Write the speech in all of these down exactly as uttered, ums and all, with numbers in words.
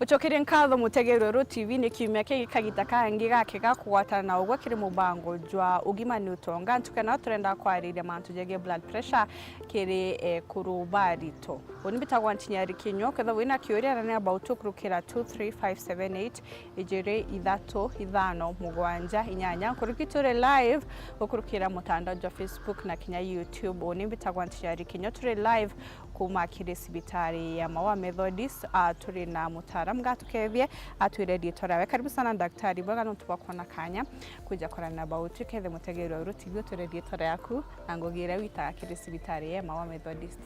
Ncokerie nkatho mutegeri Weru T V ni kiumia kingi kagita kangi gake ga kugwatana na ugwe kiri mubango jwa ugima ni utonga. Ntuku ino turenda kwariria mantu jegii blood pressure kiri ekuru barito. Uni mbitagwa Ntinyari Kinyo. Kethira wina kiuria, arania about ukurukira two three five seven eight, ijiri ithatu ithano mugwanja inyanya. Nkuruki turi live ukurukira mutandao jwa Facebook na kinya YouTube. Uni mbitagwa Ntinyari Kinyo, turi live kuma kiri cibitari ya Maua Methodist. Ah, turi na mutaaramu gatukethie atwire riitwa riawe. Karibu sana daktari, bwega nontu bwa kwona kanya kwija kwarania nabo. Tukethe mutegeri wa Weru T V, utwire riitwa riaku na ngugi iria witaga kiri cibitari ya Maua Methodist.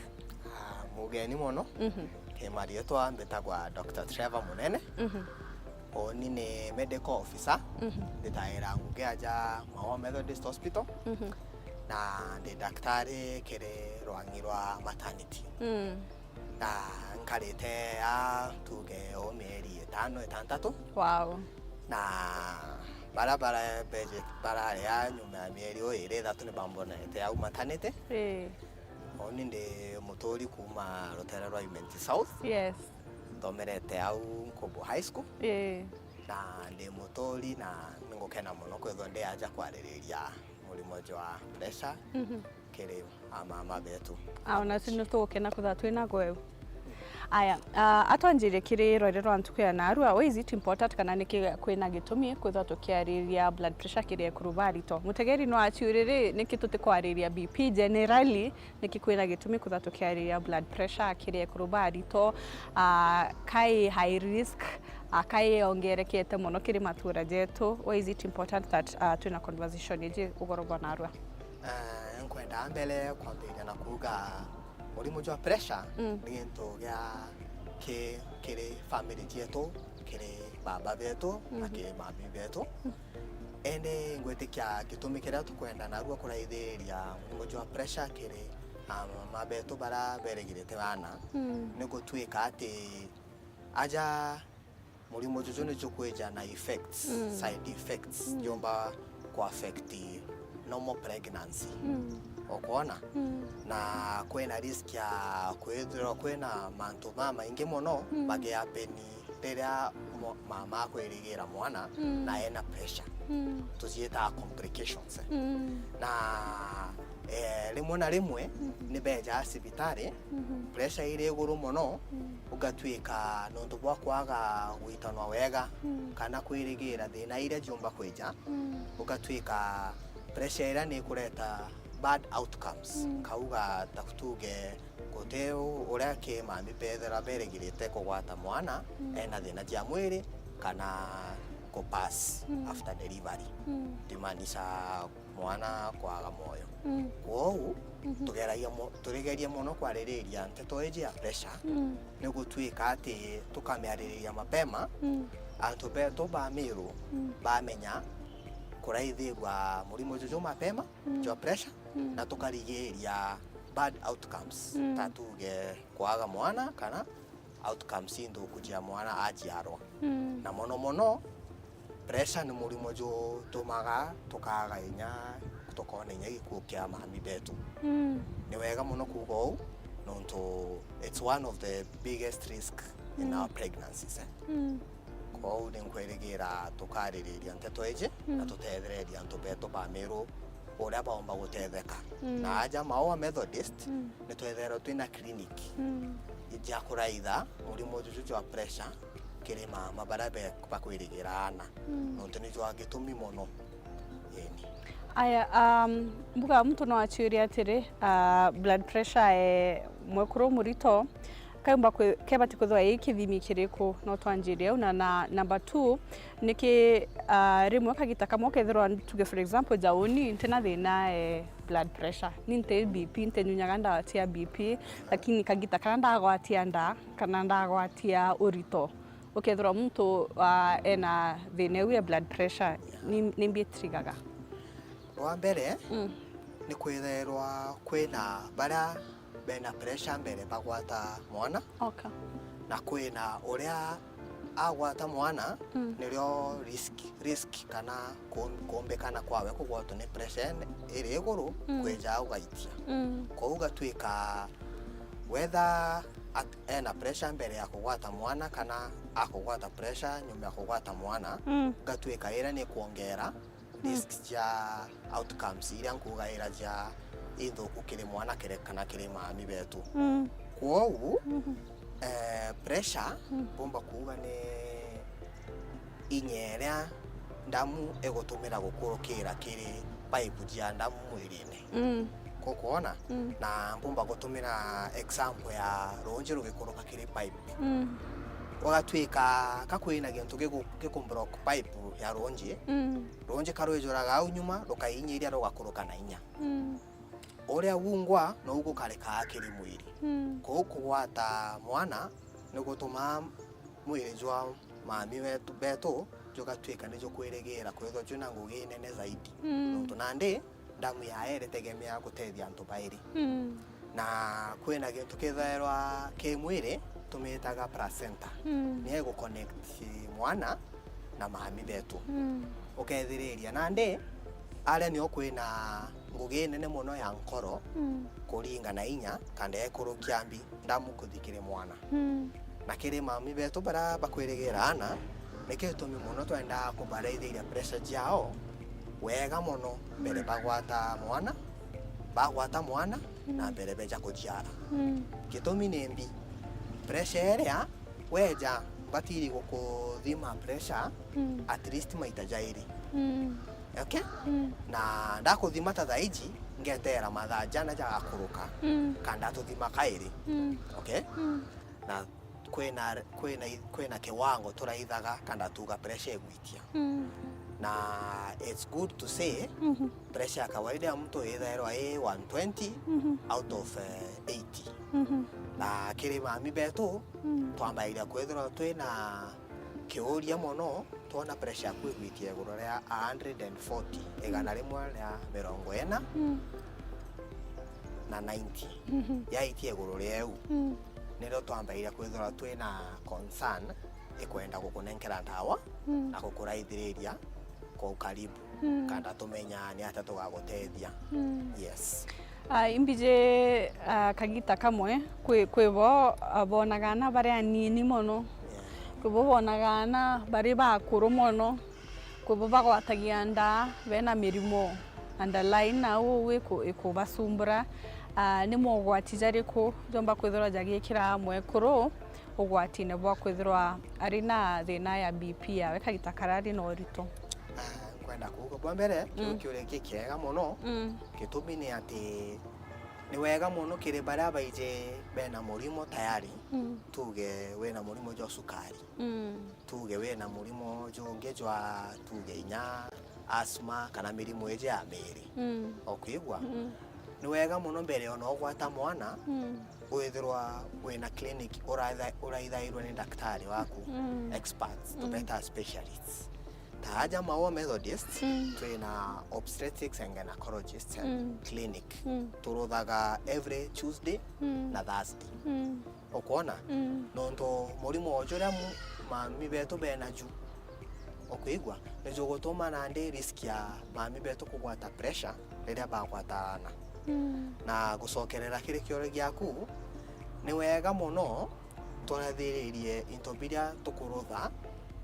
Ah, mugeni mono. Mhm. Ki mariitwa mbitagwa Doctor Trevor Munene. Mhm. Uni ni medical officer. Mhm. Nditaira ngugi aja Maua Methodist Hospital. Mhm. Na ndi daktari kiri rwangi rwa maternity. Mm. Na nkarite a tuge o mieri itano, itantatu. Wow. Na bara, bara beje, barari a nyuma ya mieri o iri ithatu ni bambonete au maternity. Eh. Uni ndi muturi kuma rutere rwa Imenti South. Yes. Nthomerete au Nkobo High School. Eh. Na ndi muturi na ningukena mono kwithirwa ndi aja kwaririria murimo jwa pressure. Mhm. Kiri amama betu. Ah, ona tu nitugukena kwithirwa twina gwe. Aya, ah, atwanjirie kiri rwere rwa ntuku ya narua, why is it important kana niki kwina gitumi kwithirwa tukiariria blood pressure kiri ekuru barito? Mutegeri no aciurire, niki tutikwariria B P generally, niki kwina gitumi kwithirwa tukiariria blood pressure kiri ekuru barito, ah, kai high risk, ah, kai yongerekete mono kiri matura jetu? Why is it important that, ah, twina conversation iji ugoro bwa narua? Ah, nkwenda mbere kwambiria na kuuga murimo jwa pressure, mm, ni gintu gia ki-, kiri family cietu, kiri baba betu, na, mm, kiri mami betu. Mm. Indi ngwitikia gitumi kiria tukwenda narua kuraithiria murimo jwa pressure kiri amama betu baria berigirite bana, mm, ni gutwika ati aja murimo juju ni jukwija na effects, mm, side effects, mm, jumba ku affect normal pregnancy. Mm. Ukwona? Mm. Na kwina risk ya kwithirwa kwina mantu mamaingi mono, mm, magi happen riria mo-, mama akwirigira mwana, mm, na ena pressure. Mm. Tuciitaga complications. Mm. Na, eh, rimwe na rimwe, mhm, ni beja cibitari, mhm, pressure iri iguru mono, mm, ugatwika nontu bwa kwaga gwitanwa wega, mm, kana kwirigira thina iria jiumba kwija, mm, ugatwika pressure iria ni ikureta bad outcomes. Mm. Kauga ta tuge guti u-, uria ki mami bethira berigirite kugwata mwana, mm, ena thina cia mwiri kana ku pass, mm, after delivery. Mm. Ndimaanisha mwana kwaga mwoyo. Mm. Kwou, mhm, tugeragia mo-, turigerie mono kwaririria nteto iji ya pressure, mm, ni gutwika ati tukamiaririria mapema, mm, antu betu ba Miru, mm, bamenya kuraithirua murimo juju mapema, mm, jwa pressure, mm, na tukarigiria bad outcomes, mm, ta tuge kwaga mwana kana outcomes inthuku cia mwana aciarwa. Mm. Na mono mono, pressure ni murimo jutumaga tukaaga inya, tukoona inya gikuu kia mami betu. Mm. Ni wega mono kuuga uu, nontu it's one of the biggest risk in, mm, our pregnancies, eh? Mm. Kwou ni nkwirigira tukaririria nteto iji, mm, na tutethereria antu betu ba Miru uria baumba gutetheka. Mm. Na aja Maua Methodist, mm, ni twetherwa twina clinic, mm, ija kuraitha murimo juju jwa pressure kiri mama baria be-, bakwirigira ana. Mm. Nontu ni jwa gitumi mono. Eni. Aya, um, mbuga muntu no aciuria atiri, uh, blood pressure e mwekuru murito, kaumba kwi-, kebati kwithirwa i kithimi kiriku? No twanjirie au. Na, na number two, niki, ah, rimwe kagita kamwe ukethirwa, tuge for example, ja uni ntina thina, eh, blood pressure, ni nti B P, ntinyunyaga ndawa cia B P, lakini kagita karia ndagwatia nda kana ndagwatia urito, ukethirwa muntu, ah, ena thina iu ya blood pressure, ni, ni mbi itirigaga? Rwa mbere, mm, ni kwithairwa kwina baria bena pressure mbere bagwata mwana. Okay. Na kwina uria agwata mwana, mm, nirio risk, risk kana kum-, kumbikana kwawe kugwatwa ni pressure ene-, iri iguru, mm, kwija ugaitia. Mm. Kwou gatwika whether at-, ena pressure mbere ya kugwata mwana kana akugwata pressure nyuma ya kugwata mwana, Mm. ngatwika iria ni kwongera risk cia outcomes iria nkugaira cia inthuku kiri mwana kiri, kana kiri mami betu. Mm. Kwoou, Mhm. eh, pressure Mm. mbumba kuuga ni inya iria ndamu igutumira gukurukira kiri pipe cia ndamu mwirine. Mm. Kukwona? Mm. Na mbumba gutumira example ya runji rugikuruka kiri pipe. Mm. Ugatwika ka kwina gintu giku-, gikumblock pipe ya runji, Mm. runji karwijuraga au nyuma, rukaiinyiria rugakuruka na inya. Mm. Uria wungwa nou gukarekaa kiri mwiri. Mm. Kou kugwata mwana ni gutumaa mwiri jwa mami wetu, betu jugatwika ni jukwirigira kwithwa jwina ngugi nene zaidi. Mm. Nontu nandi ndamu yayo iritegemea gutethia antu bairi. Mm. Na kwina gintu kithairwa ki mwiri tumitaga placenta. Mm. Niyo iguconnect mwana na mami betu. Mm. Ukethiriria nandi aria nio kwina ngugi nene mono ya nkoro Mm. kuringa na inya kanda ikurukia mbi ndamu kuthi kiri mwana. Mm. Na kiri mami betu baria bakwirigira ana, ni gitumi mono twenda kubaraithiria pressure ciao wega mono mbere bagwata mwana, bagwata mwana na mbere beja kuciara. Mm. Gitumi ni mbi, pressure iria weja mbatiri gukuthima pressure Mm. at least maita jairi. Mm. Okay? Mm. Na ndakuthima ta thaiji, ngetera mathaa jana jagakuruka, Mm. kanda tuthima kairi. Mm. Okay? Mm. Na kwina, kwina, kwina kiwango turaithaga kanda tuga pressure igwitia. Mm. Na it's good to say, Mhm. pressure ya kawaida ya mtu ithairwa i one twenty Mhm. out of, eh, eighty. Mhm. Na kiri mami betu, Mm. twambairia kwithirwa twina kiuria mono, twona pressure yaku igwitie iguru ria a hundred and forty, igana rimwe ria mirongo ina Mm. na ninety. Mhm. Yaitie iguru rieu, Mm. nirio twambairia kwithirwa twina concern ikwenda gukunenkera ndawa Mm. na gukuraithiriria kwa ukaribu, Mm. kanda tumenya ni atia tugagutethia. Mm. Yes. Ah, imbiji, ah, kagita kamwe kwi, kwi bo, ah, bonaga ana bari anini mono. Yeah. Kwi bo bonaga ana bari bakuru mono. Kwi bo bagwatagia nda bena mirimo underlying na uu iku-, ikubasumbura. Ah, ni mogwati jariku jomba kwithirwa jagikira mwekuru ugwatine bwa kwithirwa ari na thina ya B P yawe kagita karia ari na uritu? Ah, nkwenda kuuga bwa mbere, kiu Mm. kiuria kikiega mono. Mm. Gitumi ni ati ni wega mono kiri baria baiji bena murimo tayari, Mm. tuge wina murimo jwa sukari, Mm. tuge wina murimo jungi jwa, tuge inya asthma kana mirimu iji ya miri. Mm. Okwigua? Mm. Ni wega mono mbere ona ugwata mwana, Mm. withirwa wina clinic uratha-, uraithairwe ni daktari waku, Mm. experts, Mm. tubeta specialists. Ta aja Maua Methodists, Mm. twina obstetrics and gynecologists and Mm. clinic. Mm. Turuthaga every Tuesday Mm. na Thursday. Mm. Ukwona? Mm. Nontu murimo o juria mu-, mami betu bena ju, ukwigua, ni jugutuma nandi risk ya mami betu kugwata pressure riria bagwata ana. Mm. Na gucokerera kiri kiuria giaku, ni wega mono turathiririe into biria tukurutha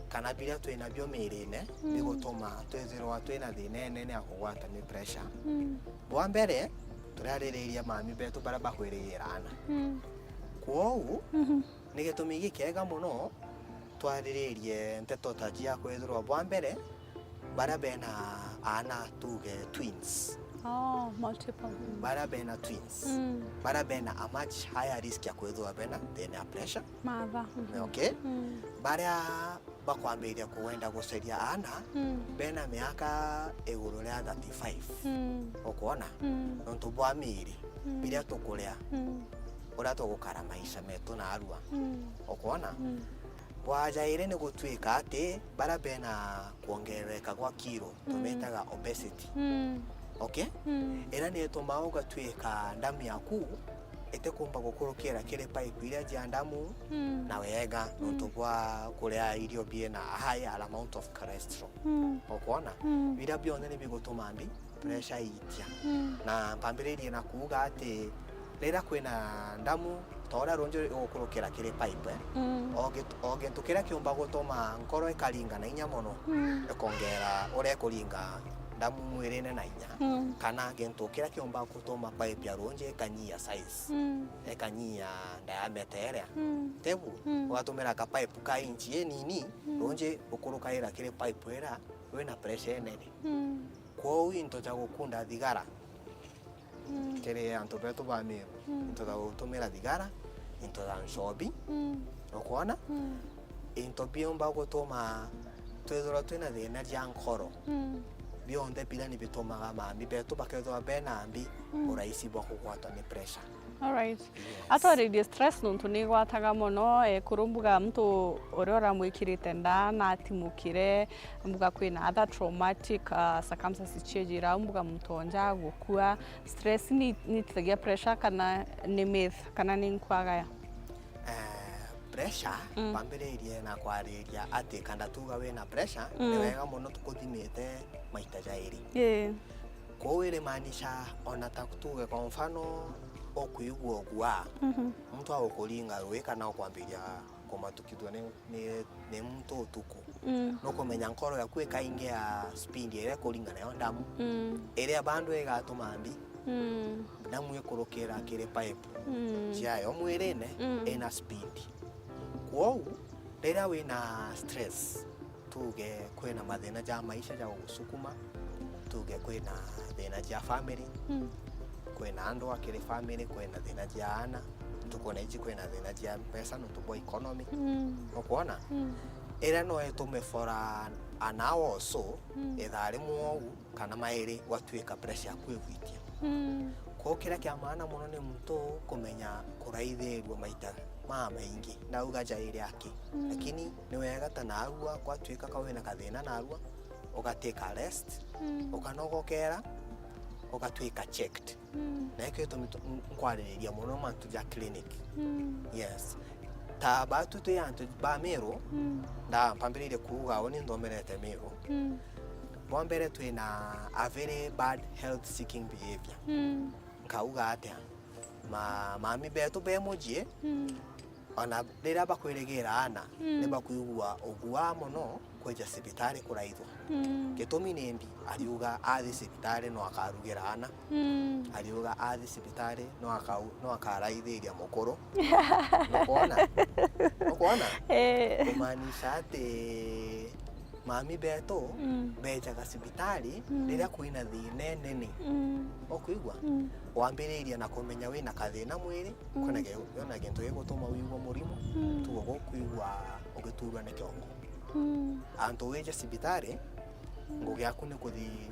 kana biria twinabio mirine, mm, bigutuma twithirwa twina thina inene ya kugwata ni pressure. Mm. Bwa mbere, turaririria mami betu baria bakwirigira ana. Mm. Kwou, mhm, ni gitumi gikiega mono twariririe nteto ta cia kwithirwa bwa mbere, baria bena ana, tuge twins. Oh, multiple. Mm. Baria bena twins. Mm. Baria bena a much higher risk ya kwithirwa bena thina ya pressure. Matha. Mhm. Okay? Mm. Baria bakwambiriria kwenda guceria ana, mm, bena miaka iguru ria thirty-five. Mm. Ukwona? Mm. Nontu bwa miiri, mm, biria tukuria, mm, uria tugukara maisha metu narua. Mm. Ukwona? Mm. Bwa jairi ni gutuika ati baria bena kwongerereka gwa kiro, mm, tumitaga obesity. Mm. Okay? Mm. Iria ni itumaa ugatuika ndamu yaku itikumba gukurukira kiri pipe iria cia ndamu, mm, na wega, mm, nontu bwa kuria irio biina a high amount of cholesterol. Mm. Ukwona? Mm. Biria bionthe ni bigutuma mbi, pressure iitia. Mm. Na mpambiririe na kuuga ati Riria kwina ndamu, ta uria runji rugukurukira kiri pipe, eh, Mm. o git-, o gintu kiria kiumba gutuma nkoro ikaringa na inya mono, Mm. ikongera uria ikuringa ndamu mwirine na inya, Mm. kana gintu kiria kiumba gutuma pipe ya runji ikanyia size, Mm. ikanyia diameter iria. Mm. Tebu, Mm. ugatumira ka pipe ka inch inini, Mm. runji ukurukaira kiri pipe iria wina pressure inene. Mm. Kwou into ja gukunda thigara Mm. kiri antu betu ba Meru, Mm. into ja gutumira thigara, into ja nchobi, Mm. ukwona? Mm. Into biumba gutuma twithirwa twina thina ja nkoro, Mm. bionthe biria ni bitumaga mami betu bakethirwa bena mbi Mm. urahisi bwa kugwatwa ni pressure. Alright. Yes. Atwaririe stress nontu ni igwataga mono, eh, kuru mbuga muntu uria uramwikirite nda na atimukire, mbuga kwina other traumatic, uh, circumstances ciejira au, mbuga muntu onja gukua. Stress ni, ni itithagia pressure kana ni myth kana ni nkwagaya? Eh, pressure, Mm. bambiririe na kwariria ati kanda tuga wina pressure, Mm. ni wega mono tukuthimite maita jairi. Yeah. Kwou irimaanisha ona ta tuge kwa mfano ukwigua ugua, Mhm. muntu agukuringa rui kana ukwambiria kumatukithua ni, ni, ni muntu utuku. Mm. Nukumenya nkoro yaku ikaingia speed iria ikuringa nayo ndamu, Mm. iria bandu igatuma mbi, Mm. ndamu ikurukira kiri pipe Mm. ciayo mwirine Mm. ina speed. Kwou, riria wina stress, tuge kwina mathina ja maisha ja gugusukuma, tuge kwina thina ja family, Mm. kwina andu akiri family, kwina thina ja ana, ntukuna iji kwina thina ja mpesa nontu bwa economy. Mm. Ukwona? Mm. Iria no itume for an, an hour or so, Mm. ithaa rimwe ou, kana mairi, gwatuika pressure yaku igwitia. Mm. Kwou kiria kia maana mono ni muntu kumenya kuraithirua maita mamaingi. Ndauga jairi aki. Mm. Lakini ni wega ta narua gwatuika ka wina kathina narua, ugatake a rest, Mm. ukanogokera, ugatuika checked. Mm. Na ikio gitumi tu-, n-, nkwaririria mono mantu ja clinic. Mm. Yes. Ta batu twi antu ba Meru, Mm. nda mpambiririe kuuga uni nthomerete Meru. Mm. Bwa mbere twina a very bad health seeking behavior. Mm. Nkauga atia? Ma-, mami betu be mucii, Mm. ona riria bakwirigira ana, Mm. ni bakwigua ugua mono kwija cibitari kuraithwa. Mm. Gitumi nimbi? Ariuga athi cibitari no akarugira ana. Mm. Ariuga athi cibitari no akau-, no akaraithiria mukuru. Nukwona? Nukwona? Eh. Kumaanisha ati mami betu Mm. bejaga cibitari Mm. riria kwina thina inene. Mm. Ukwigua? Mm. Wambiriria na kumenya wina kathina mwiri, Mm. kwina gi-, kwina gintu gigutuma wigua murimu, Mm. tuge gukwigua ugiturwa ni kiongo. Mm. Antu wije cibitari, Mm. ngugi yaku ni kuthi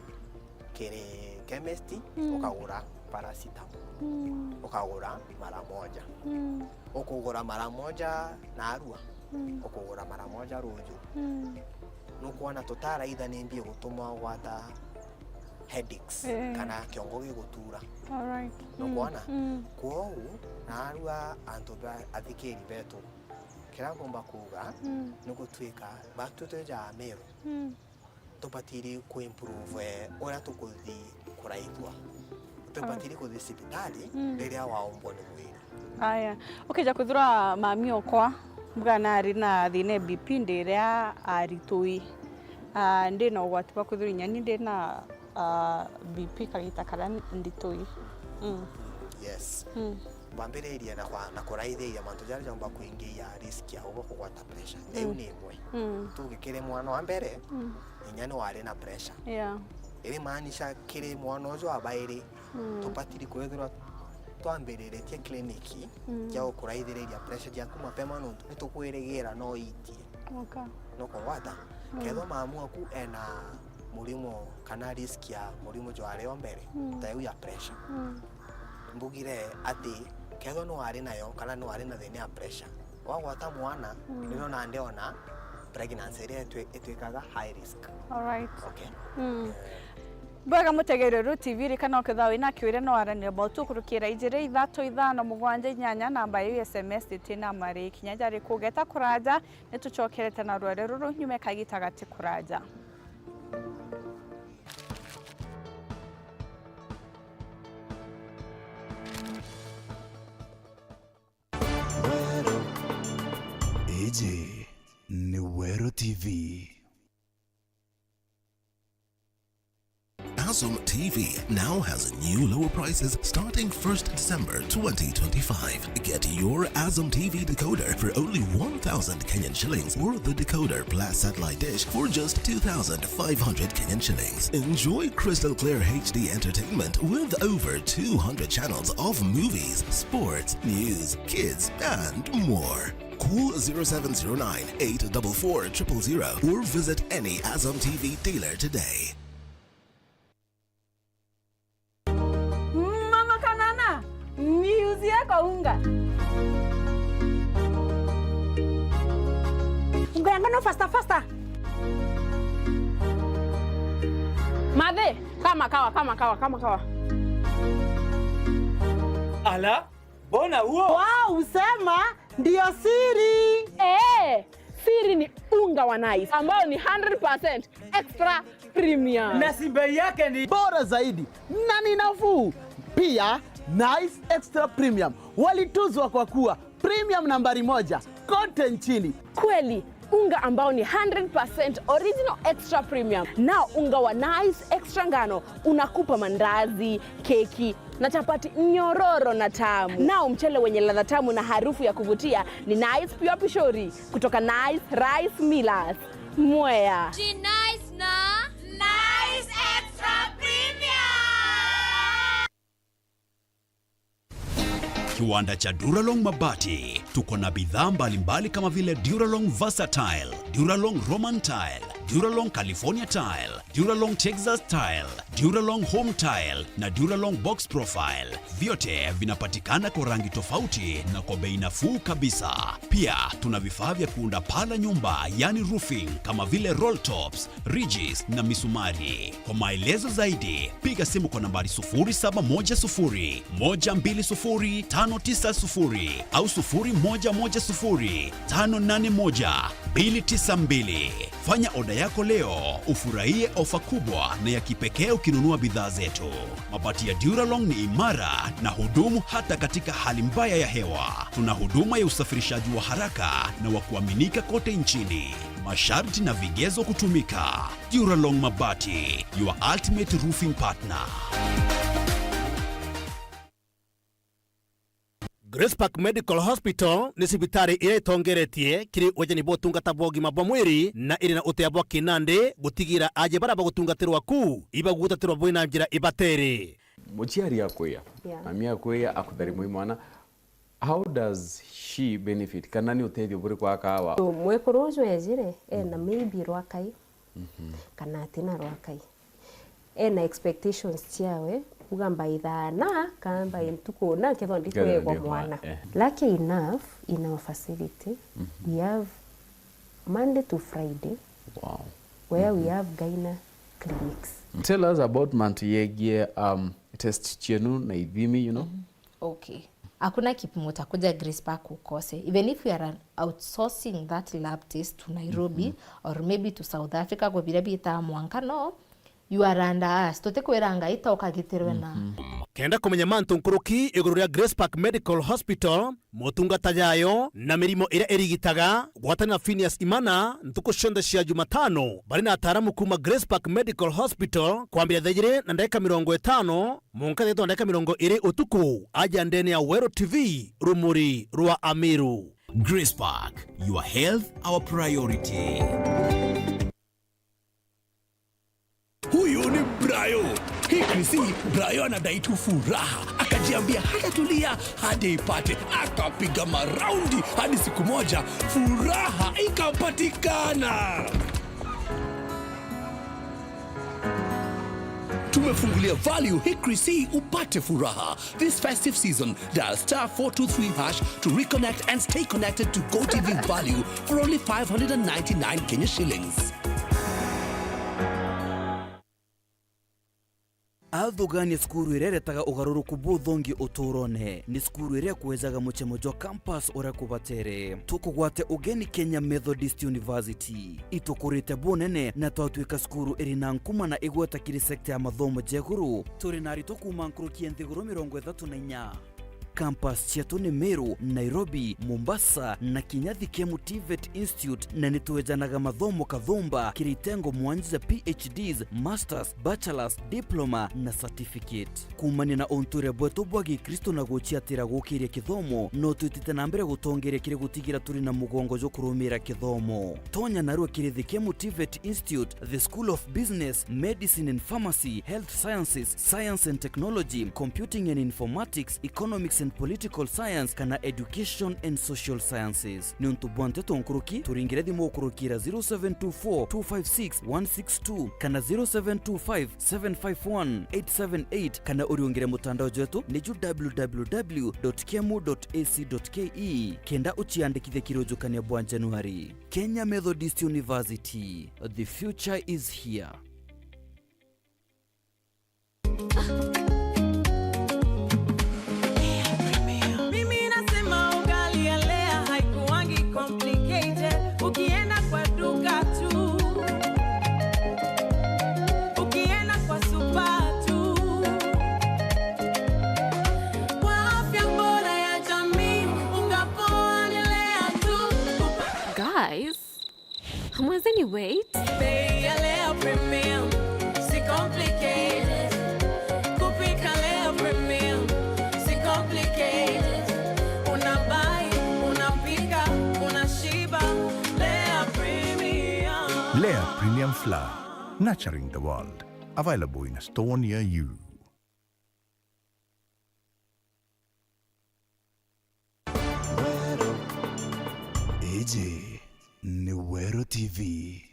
kiri chemist, Mm. ukagura paracetamol. Mm. Ukagura mara moja. Mm. Ukugura mara moja narua. Mm. Ukugura mara moja ruju. Mm. Nukwona tutaraitha nimbi igutuma ugwata headaches Eh. kana kiongo gigutura. Alright. Mm. Nukwona? Mm. Kwou, narua antu ba athikiri betu, kiria ngomba kuuga Mm. ni gutuika batu twija Meru, Mm. tubatiri kuimprove uria tukuthi kuraithua. Tubatiri kuthi cibitari Mm. riria waumbwa ni mwiri. Aya. Ukija kwithirwa mami okwa, mbuga nari na thina ya B P ndi iria aritui. Ah, ndi na ugwati bwa kwithirwa inya ni ndi na, ah, B P kagita karia nditui. Mm. Yes. Mm. Bambiririe na kwa-, na kuraithiria mantu jaria jaumba kuingiia risk ya ugwe kugwata pressure. Na iu Mm. ni imwe. Mm. Tuge kiri mwana wa mbere, Mm. inya ni wari na pressure. Yeah. Iri maanisha kiri mwana uju wa bairi, Mm. tubatiri kwithirwa twambiriritie clinic Mm. cia gukuraithiriria pressure jaku mapema nontu ni tukwirigira no iitie. Okay. Nukugwata? Mm. Kethwa mamu aku ena murimo kana risk ya murimo jwari o mbere, Mm. ta iu ya pressure. Mm. Mbugire ati kethwa no ari nayo kana no ari na thina ya pressure, wagwata mwana, Mm. nino nandi ona pregnancy iria itwi-, itwikaga high risk. Alright. Okay. Mm. Eh. Bwega mutegeeri Ruuru T V, ririkana ukethirwa wina kiuria no aranire about ukurukira ijiri ithatu ithano mugwanja inyanya, namba ya S M S iti na mari kinya jari kugeta kuraja, ni tucokerete na rwere ruru nyuma ya kagita gati kuraja. Iji ni Weru T V. Azam T V now has new lower prices starting first December twenty twenty-five. Get your Azam T V decoder for only one thousand Kenyan shillings or the decoder plus satellite dish for just two thousand five hundred Kenyan shillings. Enjoy crystal clear H D entertainment with over two hundred channels of movies, sports, news, kids, and more. Call zero seven zero nine, eight double four, triple zero or visit any Azam T V dealer today. Mama Kanana, niuzie kaunga. Unga ya ngano faster, faster. Mathe, kama kawa, kama kawa, kama kawa. Ala, mbona huo? Wow, usema ndio siri. Eh, siri ni unga wa Nice ambao ni hundred percent extra premium. Na si bei yake ni bora zaidi na ni nafuu. Pia, Nice Extra Premium walituzwa kwa kuwa premium nambari moja kote nchini. Kweli, unga ambao ni hundred percent original extra premium. Nao unga wa Nice Extra Ngano unakupa mandazi, keki na chapati nyororo na tamu. Nao mchele wenye ladha tamu na harufu ya kuvutia ni Nice Pure Pishori kutoka Nice Rice Millers, Mwea. Ji Nice na Nice Extra Premium. Kiwanda cha Duralong Mabati. Tuko na bidhaa mbalimbali kama vile Duralong Versatile, Duralong Roman Tile, Duralong California Tile, Duralong Texas Tile, Duralong Home Tile na Duralong Box Profile. Vyote vinapatikana kwa rangi tofauti na kwa bei nafuu kabisa. Pia tuna vifaa vya kuunda paa la nyumba, yani roofing, kama vile roll tops, ridges na misumari. Kwa maelezo zaidi, piga simu kwa nambari sufuri saba moja sufuri, moja mbili sufuri, tano tisa sufuri au sufuri moja moja sufuri, tano nane moja, mbili tisa mbili. Fanya oda yako leo, ufurahie ofa kubwa na ya kipekee ukinunua bidhaa zetu. Mabati ya Duralong ni imara na hudumu hata katika hali mbaya ya hewa. Tuna huduma ya usafirishaji wa haraka na wa kuaminika kote nchini. Masharti na vigezo kutumika. Duralong Mabati, your ultimate roofing partner. Grace Park Medical Hospital ni cibitari iria itongeretie kiri ujeni bwa utungata bwa ugima bwa mwiri na iri na utea bwa kinandi gutigira aja baria bagutungatirwa ku ibagutatirwa bwi na njira ibatiri. Muciari akwia, yeah, mami akwia, akutharimwa i mwana, how does she benefit? Kana ni utethio buriku akawa? So, mwekuru uju ejire, ena, mhm, maybe rwakai, mhm, kana atina rwakai. Ena expectations ciawe, kuga by thaa na, kana by ntuku na, nkethwa ndikwegwa mwana. Lucky enough, in our facility, mhm, we have Monday to Friday, wow, where we, mhm, have gyna clinics. Tell us about mantu yegie, um, test cienu na ithimi, you know? Mhm. Okay. Hakuna kipimo utakuja Grace Park ukose. Even if we are an outsourcing that lab test to Nairobi, mhm, or maybe to South Africa, kwa biria bitaa mwanka, no, you are under us. Tutikwira Ngai ta ukagitirwe na. Mhm. Kenda kumenya mantu nkuruki iguru ria Grace Park Medical Hospital, motungata jayo na mirimo iria irigitaga, gwatanira na Phineas Imana ntuku cionthe cia Jumatano. Bari na ataaramu kuuma Grace Park Medical Hospital kwambiria thaa ijiri na ndagika mirongo itano mwanka thaa ithatu na ndagika mirongo iri utuku, aja ndene ya Weru T V, rumuri rwa Amiru. Grace Park, your health, our priority. Huyu ni Brayo. Hii Chrissy, Brayo anadai tu furaha. Akajiambia hatatulia hadi ipate. Akapiga maraundi hadi siku moja furaha ikapatikana. Tumefungulia value hii Chrissy upate furaha. This festive season, dial star four two three hash to reconnect and stay connected to Go T V value for only five hundred and ninety-nine Kenya shillings. Athugania cukuru iria iretaga ugaruruku buthongi uturone ni cukuru iria ikwejaga mucemo jwa campus uria kubatere. Tukugwate ugeni Kenya Methodist University. Itukurite bunene na twatuika cukuru iri na nkuma na igweta kiri sector ya mathomo ja iguru. Turi na aritwa kuuma nkuruki ya nthiguru mirongo ithatu na inya. Campus cietu ni Meru, Nairobi, Mombasa na kinya Thikemu TVET Institute, na ni twejanaga mathomo kathumba kiri itengo mwanja ja PhDs, masters, bachelors, diploma na certificate. Kuumania na untuire bwetu bwa Gikristo na guciatira gukiria kithomo, no twitite na mbere gutongeria kiri gutigira turi na mugongo jwa kurumira kithomo. Tonya narua kiri Thikemu TVET Institute, the School of Business, Medicine and Pharmacy, Health Sciences, Science and Technology, Computing and Informatics, Economics and Political Science, kana Education and Social Sciences. Niuntu bwa nteto nkuruki, turingire thimu ukurukira zero seven two four two five six one six two kana zero seven two five seven five one eight seven eight, kana uriungire mutandao jwetu ni ju www.kemu.ac.ke kenda uciandikithie kiri ujukania bwa Januari. Kenya Methodist University, the future is here. Mimi nasema ugali ya Lea haikuwangi complicated. Ukienda kwa duka tu, ukienda kwa supa tu, kwa afya bora ya jamii, unga poa ni Lea tu. Guys, Mwazini, wait. Bei ya Lea Premium, si complicated. Kupika Lea Premium, si complicated. Unabai, unapika, unashiba. Lea Premium. Lea Premium Flour, nurturing the world. Available in a store near you. Iji ni Weru T V.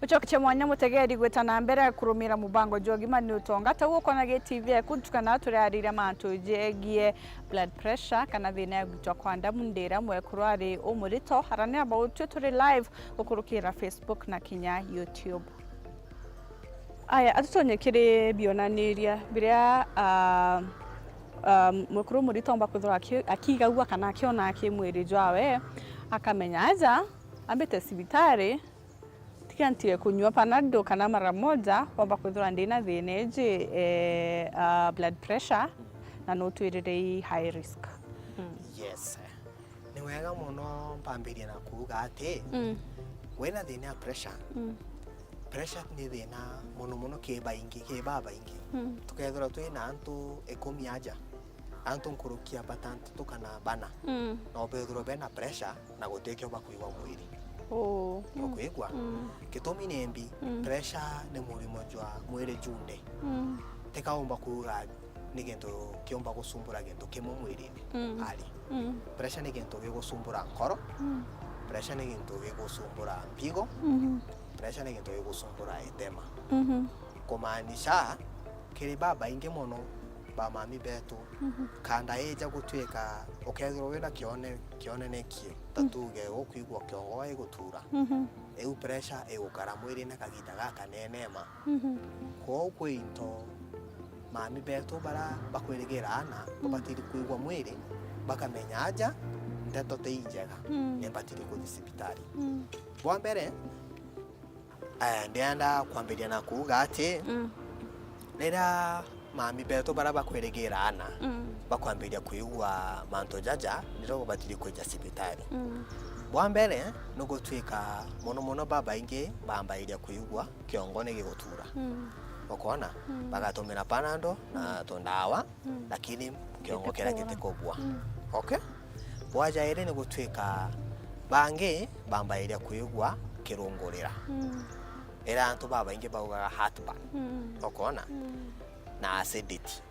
Ucoketie mwanya mutegeri gwita na mbere kurumira mubango jwa Ugima ni Utonga. Tau ukona gi T V eku ntuku na turiariria mantu jegie blood pressure kana thina ya gwitwa kwa ndamu ndira mwekuru ari umurito. Aranira bau twi turi live gukurukira Facebook na kinya YouTube. Aya, atutonye kiri bionaniria biria, ah, ah, mwekuru umurito omba kwithirwa aki-, akigagua kana akiona ki mwiri jwawe, akamenya aja ambite cibitari, tiga ntige kunyua Panadol kana mara moja, wamba kwithirwa ndina thina iji, eh, ah, blood pressure, na nutwirire i high risk. Mm. Yes. Ni wega mono mpambirie na kuuga ati, mm, wina thina ya pressure. Mm. Pressure ni thina mono mono ki baingi, ki babaingi. Mm. Tukethirwa twina antu ikumi aja, antu nkuruki ya batantatu kana bana, mm, no bethirwe bena pressure na gutikio bakwigua mwiri. Oh. Mm. Ukwigua? Mm. Gitumi ni mbi, mm, pressure ni murimo jwa mwiri junde. Mm. Tikaumba kuuga ni gintu kiumba gusumbura gintu kimwe mwirine. Mm. Ari. Mm. Pressure ni gintu gigusumbura nkoro. Mm. Pressure ni gintu gigusumbura mpigo. Mhm. Pressure ni gintu gigusumbura itema. Mhm. Kumaanisha, kiri babaingi mono ba mami betu, mhm, kanda ija gutuika ukethirwa wina kione-, kioneneki, ta, mm, tuge ukwigua kiongo gigutura. Mhm. Iu pressure igukara mwirine kagiita gakanene ma. Mhm. Kwou kwi into mami betu bara bakwirigira ana, mm, babatiri kwigua mwiri, bakamenya aja nteto ti injega, mm, ni mbatiri kuthi cibitari. Mm. Bwa mbere, eh, ndienda kwambiria na kuuga ati, mm, riria mami betu bara bakwirigira ana, mm, bakwambiria kwigua mantu jaja, nirio babatiri kwija cibitari. Mm. Bwa mbere, ni gutuika mono mono babaingi bambairia kwigua kiongo ni gigutura. Mm. Ukoona? Mm. Bagatumira Panadol na, mm, tundawa, mm, lakini kiongo kiria gitikubua. Gitikubua. Mm. Okay? Bwa jairi ni gutuika bangi bambairia kwigua kirungurira. Mm. Ira antu babaingi baugaga heartburn. Mm. Ukoona? Mm. Na acidity.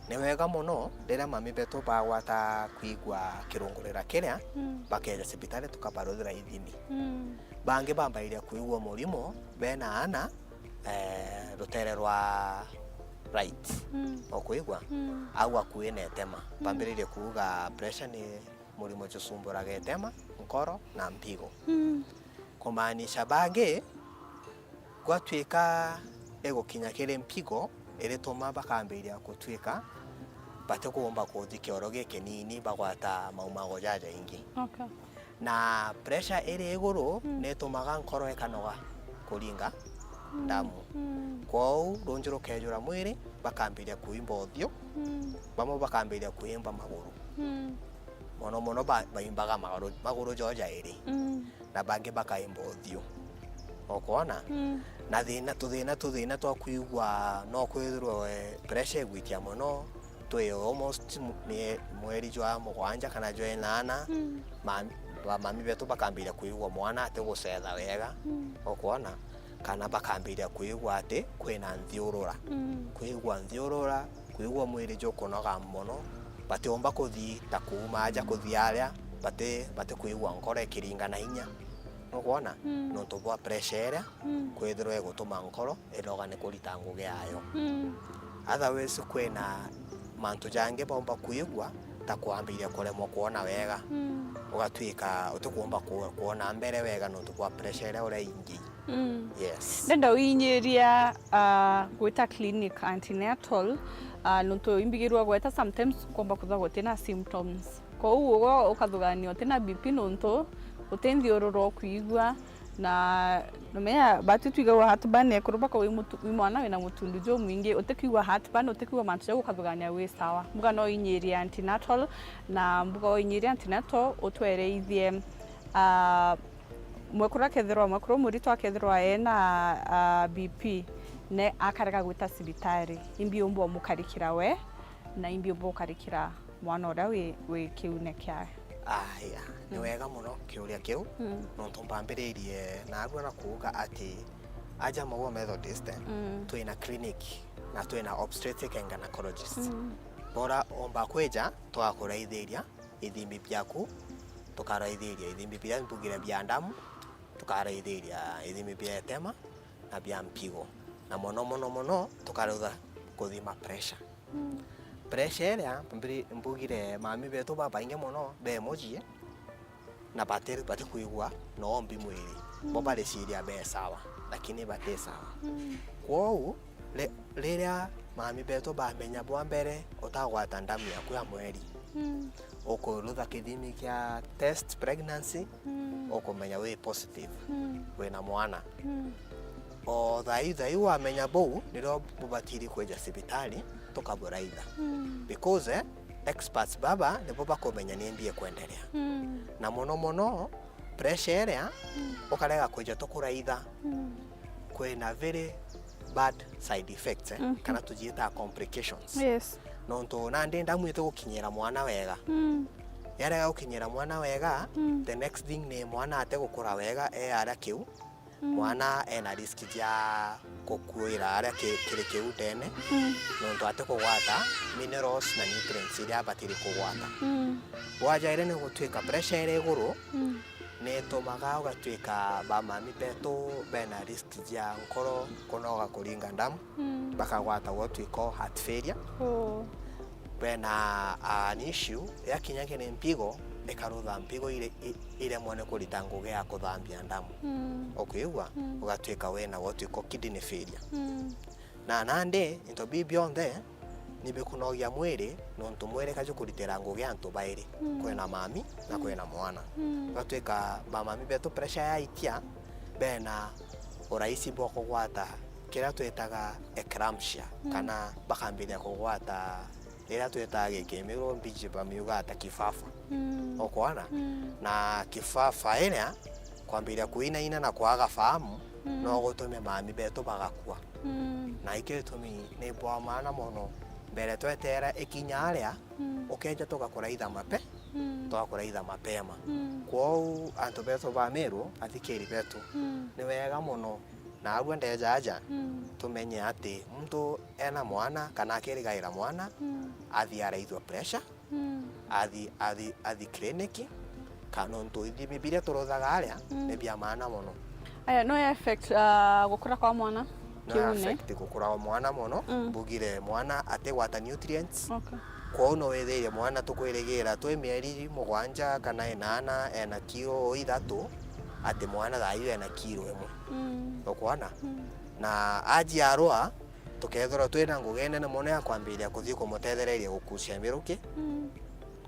Ni wega mono riria mami betu bagwata kwigua kirungurira kiria, mm, bakeja cibitari tukabaruthira ithimi. Mm. Bangi bambairia kwigua murimo bena ana, eh, rutere rwa right. Mm. Ukwigua? Mm. Au akui na itema. Mm. Bambiririe kuuga pressure ni murimo jusumburaga itema, nkoro na mpigo. Mm. Kumaanisha bangi, gwatuika igukinya kiri mpigo, irituma bakambiria gutuika batikuumba kuthi kioro gikinini, bagwata maumago jajaingi. Okay. Na pressure iri iguru Mm. nitumaga nkoro ikanoga kuringa Mm. ndamu. Mm. Kwou runju rukejura mwiri, bakambiria kuimba uthiu, Mm. bamwe bakambiria kuimba maguru. Mm. Mono mono ba-, baimbaga maguru, maguru jo jairi, Mm. na bangi bakaimba uthiu. Ukwona? Mm. Na thina, tuthina, tuthina twa kwigua no kwithirwe pressure igwitia mono, twi almost mwe-, mweri jwa mugwanja kana jwa inana, Mm. ma-, ba-, mami betu bakambiria kwigua mwana atigucetha wega, Mm. ukwona? Kana bakambiria kwigua ati kwina nthiurura. Mm. Kwigua nthiurura, kwigua mwiri jukunoga mono, batiumba kuthii ta kuuma aja kuthii aria, bati-, batikwigua nkoro ikiringa na inya. Nukwona? Mm. Nontu bwa pressure iria Mm. kwithirwa igutuma nkoro inoga ni kurita ngugi yayo. Mm. Otherwise, kwina mantu jangi baumba kwigua ta kwambiria kuremwa kwona wega. Mm. Ugatwika utikumba ku-, kwona mbere wega nontu bwa pressure iria uria ingi. Mm. Yes. Ndenda winyiria, ah, gwita clinic antenatal, ah, nontu imbigirwa gweta sometimes ukomba kwithirwa gutina symptoms. Kwou ugo ukathugania utina B P nontu uti nthiurura ukwigua, na numenya batu twigagwa heartburn, ekuru bakauga wi mutu-, wi mwana wina mutundu jumwingi, utikwigua heartburn, utikwigua mantu jau, ukathugania wi sawa. Mbuga no inyirie antenatal, na mbuga winyirie antenatal utwereithie, ah, mwekuru akethirwa, mwekuru muritu akethirwa ena, ah, B P, ne akarega gwita cibitari, imbi umba umukarikira we, na imbi umba ukarikira mwana uria wi, wi kiune kia. Aya, ni Mm. wega muno kiuria kiu, Mm. nontu mbambiririe narua na kuuga ati aja Maua Methodist, Mm. twina clinic na twina obstetric and gynecologist. Mm. Bora omba kwija, twakuraithiria ithimi biaku, tukaraithiria ithimi biria mbugire bia ndamu, tukaraithiria ithimi bia etema na bia mpigo, na mono mono mono tukarutha kuthima pressure. Mm. Pressure iria mbiri-, mbugire mami betu babaingi mono be mucii na bati-, batikwigua noombi mwiri. Bo Mm. bariciria be sawa, lakini bati sawa. Mm. Kwou, ri-, riria mami betu bamenya bwa mbere utagwata ndamu yaku ya mweri, Mm. ukurutha kithimi kia test pregnancy, Mm. ukumenya wi positive, Mm. wina mwana. Mm. O thai, thai wamenya bou, nirio bubatiri kwija cibitari, tukaburaitha. Mm. Because, eh, experts baba nibo bakumenya nimbi ikwenderea. Mm. Na mono mono, pressure iria, Mm. ukarega kwija tukuraitha, Mm. kwina very bad side effects, eh, Mhm. kana tujiita complications. Yes. Nontu nandi ndamu itigukinyira mwana wega. Mm. Yarega gukinyira mwana wega, Mm. the next thing ni mwana atigukura wega e aria kiu. Mm. Mwana ena risk cia kukuira aria ki-, kiri kiu ndene, Mm. nontu atikugwata minerals na nutrients iria abatiri kugwata. Mm. Bwa jairi ni gutwika pressure iri iguru, Mm. ni itumaga ugatwika bamami betu bena risk cia nkoro kunoga kuringa ndamu, Mm. bakagwata what we call heart failure. Oh. Bena an issue ya kinya kiri mpigo, ikarutha mpigo ire-, i-, iremwe ni kurita ngugi ya kuthambia ndamu. Mm. Ukwigua? Mm. Ugatwika wina what we call kidney failure. Mm. Na nandi into biu bionthe nibikunogia mwiri, nontu mwiri ka jukuritira ngugi antu bairi, Mm. kwina mami na Mm. kwina mwana. Mm. Ugatwika bamami betu pressure yaitia, bena urahisi bwa kugwata kiria twitaga eclampsia, Mm. kana bakambiria kugwata iria twitaga gikimiru mbiji bamiugaga ta kifafa. Mm. Ukwona? Mm. Na kifafa iria kwambiria kuinaina na kwaga fahamu, Mm. no gutume mami betu bagakua. Mm. Na ikio gitumi ni bwa maana mono mbere tweteera ikinya aria, Mm. ukeja tugakuraitha mape-, Mm. twakuraitha mapema. Mm. Kwou antu betu ba Meru, athikiri betu, Mm. ni wega mono. Na agua ndeja aja, Mm. tumenye ati muntu ena mwana kana akirigaira mwana, Mm. athi araithua pressure, Mm. athi, athi, athi clinic, kana nontu ithimi biria turuthaga aria Mm. ni bia maana mono. Aya, no ya affect, ah, gukura kwa mwana? No ya kiune? Affect gukura kwa mwana mono, Mm. mbugire mwana atigwata nutrients. Okay. Kwou no withirie mwana tukwirigira twi mieri mugwanja kana inana ena kiro ithatu, ati mwana thayu ena kiro imwe. Mm. Ukwona? Mm. Na ajiarwa, tukethirwa twina ngugi nene mono ya kwambiria kuthii kumutethereria gukucia miruki. Mm.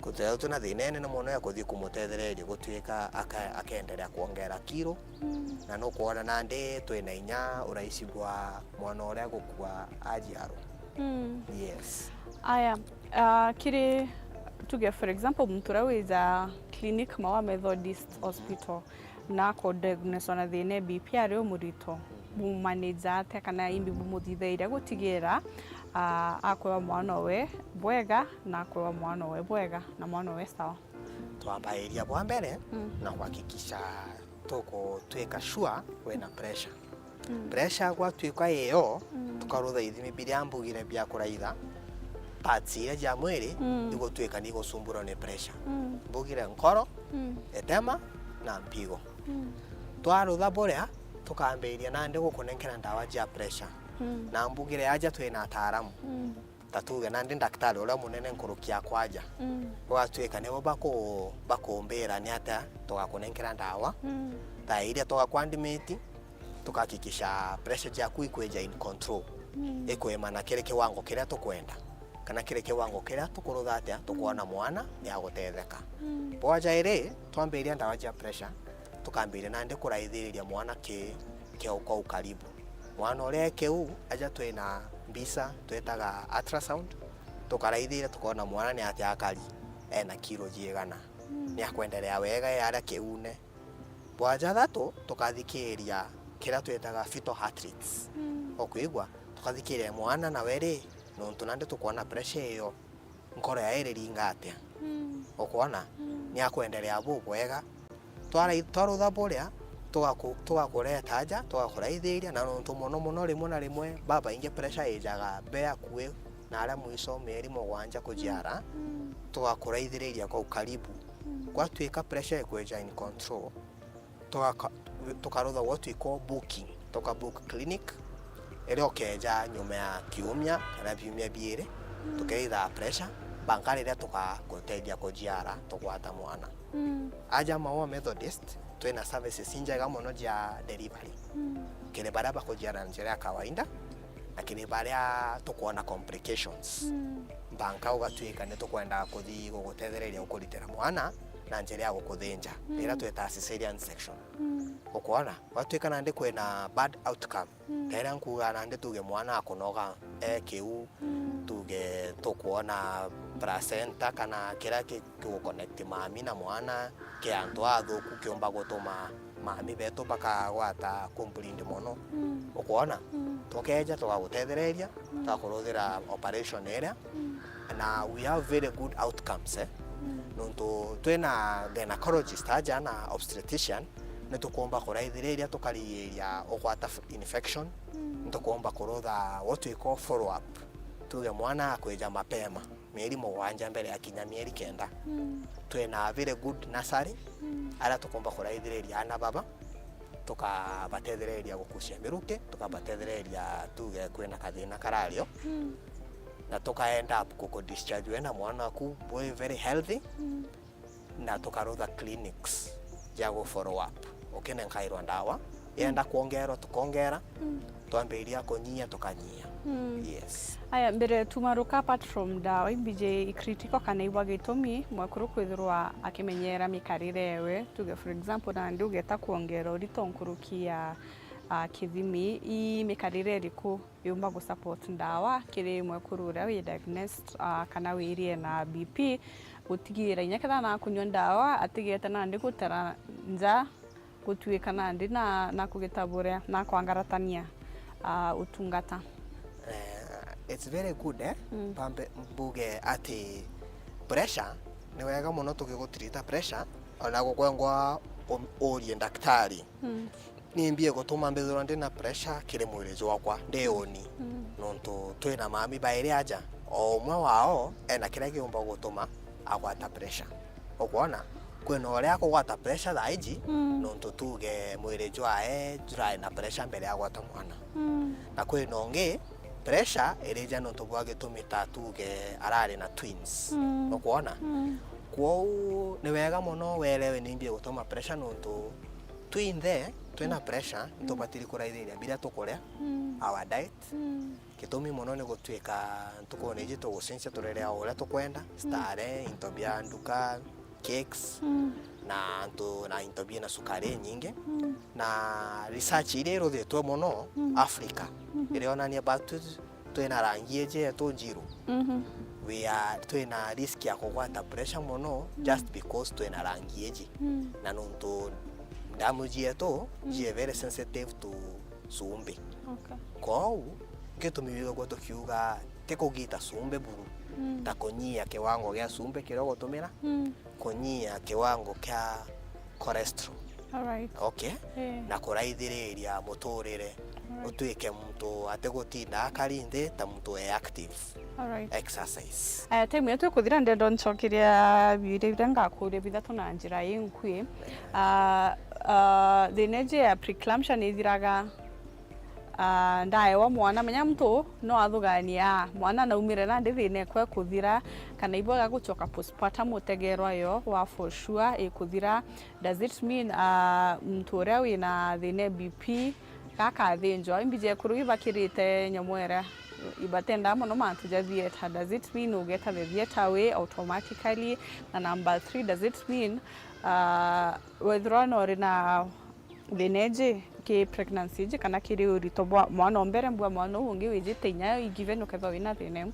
Kuthithirwa twina thina inene mono ya kuthii kumutethereria gutuika aka-, akeenderea kwongera kiro, mm, na nukwona nandi twina inya uraici bwa mwana uria agukua ajiarwa. Mm. Yes. Aya, ah, kiri, tuge for example, muntu uria wija clinic Maua Methodist Hospital, na ako diagnoswa na thina B P ari umurito, bumumanija atia kana imbi bumuthithairia gutigira, ah, akwewa mwana owe bwega na akwewa mwana owe bwega na mwana owe sawa? Twambairia bwa mbere, mm, na kuhakikisha tuku-, twika sure wina pressure. Mm. Pressure gwatuika iyo, mm, tukarutha ithimi biria mbugire bia kuraitha parts iria cia mwiri, mm, igutuika ni igucumburwa ni pressure. Mm. Mbugire nkoro, mm, itema na mpigo. Mm. Twarutha buria, tukambiria nandi gukunenkera ndawa cia pressure. Mm. Na mbugire aja twina ataaramu. Mm. Ta tuge nandi ndaktari uria munene nkuruki ya kwaja, mm, ugatuika nibo baku-, bakumbira ni atia tugakunenkera ndawa, mm, thaa iria tugakwandimiti, tukahakikisha pressure ciaku ikwija in control, mm, ikwimana kiri kiwango kiria tukwenda, kana kiri kiwango kiria tukurutha atia tukwona, mm, mwana ni agutetheka. Mm. Bwa jairi, twambiria ndawa cia pressure, tukambiria nandi kuraithiriria mwana ki, ki kwa ukaribu. Mwana uria e kiu, aja twina mbica twitaga ultrasound, tukaraithiria tukona mwana ni atia akari, ena kiro jiigana, mm, ni akwenderea wega e aria kiune. Bwa jathatu, tukathikiria kiria twitaga fetal heart rates. Mm. Ukwigua? Tukathikiria mwana nawe ri, nontu nandi tukwona pressure iyo, nkoro yae iriringa atia. Mm. Ukwona? Mm. Ni akwenderea bubwega. Twarai-, twarutha buria, tugaku-, tugakureta aja, tugakuraithiria, na nontu mono mono rimwe na rimwe babaingi pressure ijaga be akui na aria mwiso mieri mugwanja kujiara, mm, tugakuraithiriria kwa ukaribu. Mm. Gwatuika pressure ikwija in control, tugaka-, tukarutha what we call booking, tuka book clinic iria ukeja nyuma ya kiumia kana biumia biiri, mm, tukeitha pressure, mpaka riria tugakutethia kujiara, tugwata mwana. Mm. Aja Maua Methodist, twina services injega mono cia delivery. Mm. Kiri baria bakujiara na njira ya kawaida, na kiri baria tukwona complications. Mm. Mpaka ugatuika ni tukwenda kuthi gugutethereria gukuritira mwana na njira ya gukuthinja, mm, iria twitaga cesarean section. Mm. Ukwona? Gwatuika nandi kwina bad outcome, mm, ta iria nkuuga nandi tuge mwana akunoga e kiu, mm, tuge tukwona placenta kana kiria ki-, kiguconnect mami na mwana ki antu athuku kiumba gutuma mami betu bakagwata complaint mono. Mm. Ukwona? Mm. Tukeja tugagutethereria, mm, tugakuruthira operation iria, mm, na we have very good outcomes, eh? Mm. Nontu twina gynecologist aja na obstetrician, nitukumba kuraithiriria tukarigiria ugwata f-, infection, mm, nitukumba kurutha what we call follow up. Tuge mwana akwija mapema, mieri mugwanja mbere ya kinya mieri kenda. Mm. Twina very good nursery, mm, aria tukumba kuraithiriria ana baba, tukabatethereria gukucia miruki, tukabatethereria tuge kwina kathina karario, mm, na tuka end up guku discharge we na mwana waku bwi very healthy, mm, na tukarutha clinics cia gu follow up. Ukinenkairwa ndawa, yenda, mm, kwongerwa, tukongera, mm, twambiria kunyia, tukanyia. Mm. Yes. Aya, mbere tumaruka, apart from ndawa imbiji i critical kana ibwa gitumi mwekuru kwithirwa akimenyera mikarire ewe, tuge for example, nandi ugeta kwongera urito nkuruki ya, ah, kithimi, i mikarire iriku yumba gu support ndawa kiri mwekuru uria wi diagnosed, ah, kana wirie na B P, gutigira inya kethira nakunywa ndawa, atigete nandi gutera nja, gutuika nandi na, na kugita buria, na kwangaratania, ah, utungata? Eh, it's very good, eh? Mm. Mpambe mbuge ati pressure, ni wega mono tukigutirita pressure, ona gukwengwa um-, urie ndaktari. Mm. Nimbi igutuma mbithirwa ndina pressure kiri mwiri jwakwa ndi uni? Mm. Nontu twina mami bairi aja, o umwe wao ena kiria giumba gutuma agwata pressure. Ukwona? Kwina uria akugwata pressure thaa iji, mm, nontu tuge mwiri jwae jurai na pressure mbere ya gwata mwana. Mm. Na kwina ungi, pressure irija nontu bwa gitumi ta tuge arari na twins. Mm. Ukwona? Mm. Kwou ni wega mono werewe nimbi igutuma pressure, nontu twinthe twina pressure, nitubatiri kuraithiria biria tukuria, our diet. Gitumi mono ni gutuika ntukune iji tugucenjia turere o uria tukwenda, starehe, into bia nduka, cakes, na antu, na into biina cukari inyingi. Na research iria iruthitwe mono Africa, irionania batu twina rangi iji yetu njiru, we are, twina risk ya kugwata pressure mono just because twina rangi iji. Na nontu ndamu jietu jie very sensitive to cumbi. Okay. Kwou, gitumi wigagua tukiuga ti kugita cumbi buru, ta kunyia kiwango gia cumbi kiria ugutumira, kunyia kiwango kia cholesterol. Alright. Okay? Eh. Na kuraithiriria muturire, utuike muntu atigutinda akari nthi, ta muntu e active. Alright. Exercise. Aya, time yetu ikuthira, ndenda ncokeria biuria biria ngakuria bithatu na njira inkui. Ah, ah, thina iji ya preeclampsia ni ithiraga, ah, ndaewa mwana? Menya muntu no athugania, ah, mwana naumire nandi, thina ekwe kuthira, kana ibwega gucoka postpartum utegerwa yo wa for sure ikuthira? Does it mean, ah, muntu uria wina thina e B P gakathinjwa, imbiji ekuru ibakirite nyamu iria ibatendaa mono mantu ja theatre? Does it mean ugeta the theatre way automatically? Na number three, does it mean, ah, wethirwa no uri na thina iji ki pregnancy iji kana kiri urito bwa mwana o mbere, mbwa mwana uu ungi wijite inya, given ukethwa wina thina iu?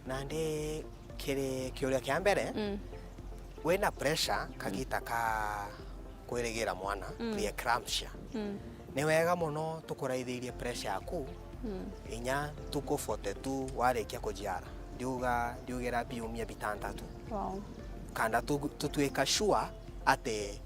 Nandi kiri kiuria kia mbere, mm, wina pressure kagita ka kwirigira mwana, mm, preeclampsia, mm, ni wega mono tukuraithirie pressure yaku, mm, inya ntuku forty-two warikia kujiara. Ndiuga, ndiugira biumia bitantatu. Wow. Kanda tu-, tutuika sure ati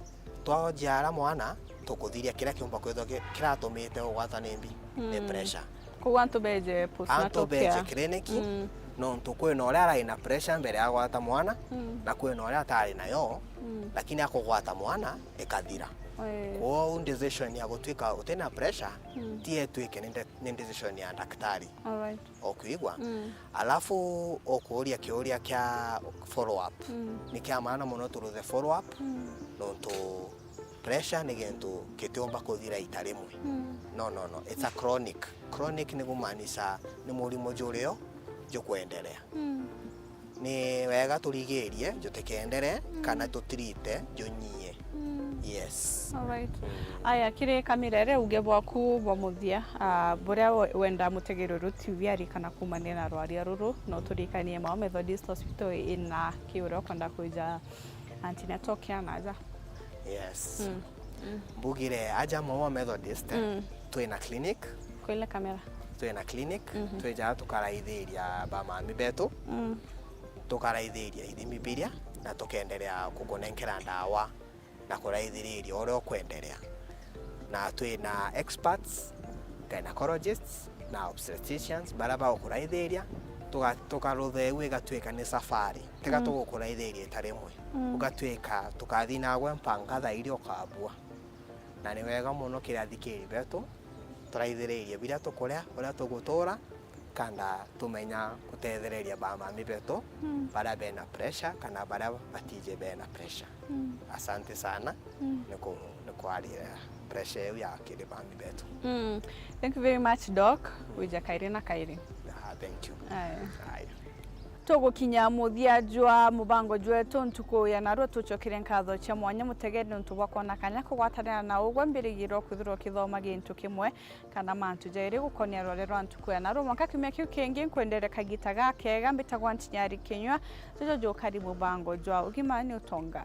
twajiara mwana, tukuthiria kiria kiumba kwithwa ki-, kiratumite ugwatwa ni mbi, ni, mm, pressure. Koguo antu beje postnatal care. Antu beje clinic, mm, nontu kwina uria arai na pressure mbere ya gwata mwana, mm, na kwina uria atari nayo, mm, lakini akugwata mwana ikathira. Eh. Kwou decision ya gutuika utina pressure, mm, ti etwike ni nde-, ni decision ya daktari. Alright. Ukwigua? Mm. Alafu ukuuria kiuria kia follow up. Mm. Ni kia maana mono turuthe follow up, mm, nontu pressure ni gintu gitiumba kuthira ita rimwe. Mm. No, no, no. It's a chronic. Chronic ni kumaanisha ni murimo jurio jukwenderea. Mm. Ni wega turigirie jutikendere, mm, kana tutirite junyie. Mm. Yes. Alright. Mm. Aya, kiri Kamirere, uge bwaku bwa muthia, ah, buria we-, wenda mutegeri uyu T V aririkana kuumania na rwaria ruru, no turirikanie Mao Methodist Hospital ina ki uria ukwenda kwija antenatal care na aja? Yes. Mm. Mm. Mbugire aja Mao Methodist, mm, twina clinic. Kwile kamera. Twina clinic, mhm, twijaga tukaraithiria bamami betu, mm, tukaraithiria ithimi biria, na tukenderea kukunenkera ndawa na kuraithiriria uria ukwenderea. Na twina experts, gynecologists na obstetricians, baria bagukuraithiria, tuga-, tukarutheu igatuika ni safari. Tiga, mm, tugukuraithiria ita rimwe. Mm. Ugatuika tukathi nagwe mpanga thaa iria ukabua. Na ni wega mono kiri athikiri betu, turaithiririe biria tukuria, uria tugutura, kanda tumenya gutethereria bamami betu, mm, baria bena pressure kana baria batije bena pressure. Mm. Asante sana, mm, ni ku-, ni kwarira pressure iu ya kiri mami betu. Mm. Thank you very much, Doc. Wija kairi na kairi. Ah, thank you. Aya. Aya. Tugukinya muthia jwa mubango jwetu ntuku ya narua, tucokere nkatho cia mwanya mutegeri niuntu bwa kwona kanya kugwatanira na ugwe mbirigiro kwithirwa ukithoma gintu kimwe kana mantu jairi gukonia rware rwa ntuku ya narua. Mwanka kiumia kiu kingi, nkwendere kagita gakega. Mbitagwa Ntinyari Kinyua, tujo jukari mubango jwa ugima ni utonga.